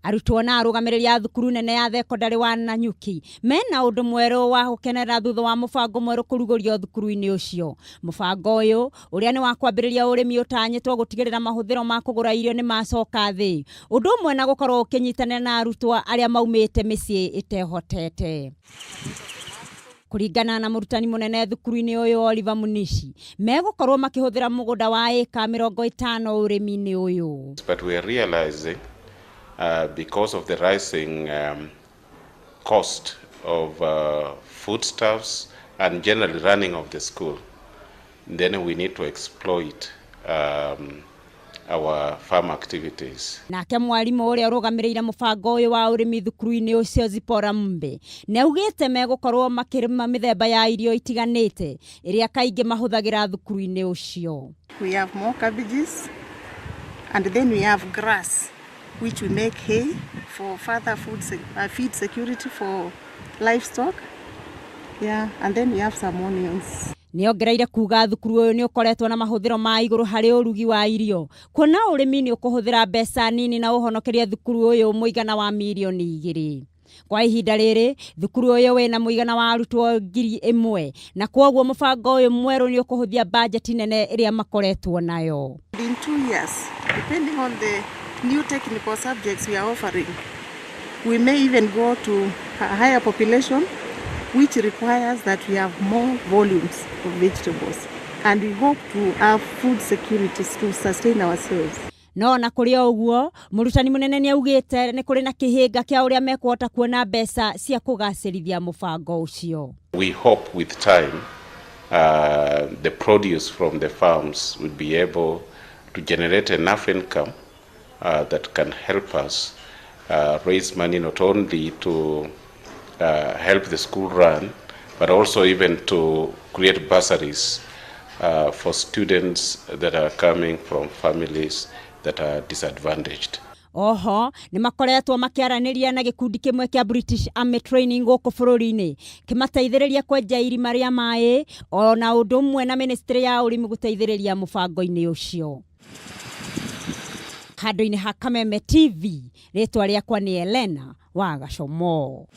Arutwo na arũgamĩrĩri a thukuru nene ya thekondarĩ wa Nanyuki mena ũndũ mwerũ wa gũkenerera thutha wa mũbango mwerũ kũrugũrio thukuru-inĩ ũcio. Mũbango ũyũ ũrĩa nĩ wa kwambĩrĩria ũrĩmi ũtanyĩtwo gũtigĩrĩra mahũthĩro ma kũgũra irio nĩ macoka thĩ, ũndũ ũmwe na gũkorwo ũkĩnyitanĩra na arutwo arĩa maumĩte mĩciĩ ĩtehotete. Kũringana na mũrutani mũnene thukuru-inĩ ũyũ Oliver Munishi, megũkorwo makĩhũthĩra mũgũnda wa ĩka 50 ũrĩmi-inĩ ũyũ. But we are realizing because of the rising cost of foodstuffs and generally running of the school, then we need to exploit our farm activities. Nake mwarimũ ũrĩa ũrũgamĩrĩire mũbango ũyũ wa ũrĩmi thukuru-inĩ ũcio Zipporah Mumbe nĩ augĩte megũkorwo makĩrĩma mĩthemba ya irio itiganĩte ĩrĩa kaingĩ mahũthagĩra thukuru-inĩ ũcio. We have more cabbages and then we have grass, which we make hay for further feed security for livestock. Yeah, and then we have some onions. Nĩ ongereire kuga thukuru ũyũ nĩ ũkoretwo na mahũthĩro ma igũrũ harĩ ũrugi wa irio, kuona ũrĩmi nĩ ũkũhũthĩra mbeca nini na ũhonokerie thukuru ũyũ mũigana wa mirioni 2. Kwa ihinda rĩrĩ thukuru ũyũ wĩna mũigana wa arutwo 1,000 na kwoguo mũbango ũyũ mwerũ nĩ ũkũhũthia bajeti nene ĩrĩa makoretwo nayo. In 2 years, depending on the new technical subjects we are offering, we may even go to a higher population, which requires that we have more volumes of vegetables. And we hope to have food security to sustain ourselves. No na kũrĩ o ũguo, mũrutani mũnene nĩ augĩte nĩ kũrĩ na kĩhĩnga kĩa ũrĩa mekũhota kuona mbeca cia kũgacĩrithia mũbango ũcio. We hope with time the produce from the farms will be able to generate enough income that can help us raise money not only to help the school run, but also even to create bursaries for students that are coming from families that are disadvantaged. Oho nĩ makoretwo makĩaranĩria na gĩkundi kĩmwe kĩa British Army Training gũkũ bũrũri-inĩ kĩmateithĩrĩria kwenja irima rĩa maĩ, ona ũndũ ũmwe na ministry ya ũrĩmi gũteithĩrĩria mũbango-inĩ ũcio. Handũ-inĩ ha Kameme TV, rĩtwa rĩakwa nĩ Elena wa Gacomo.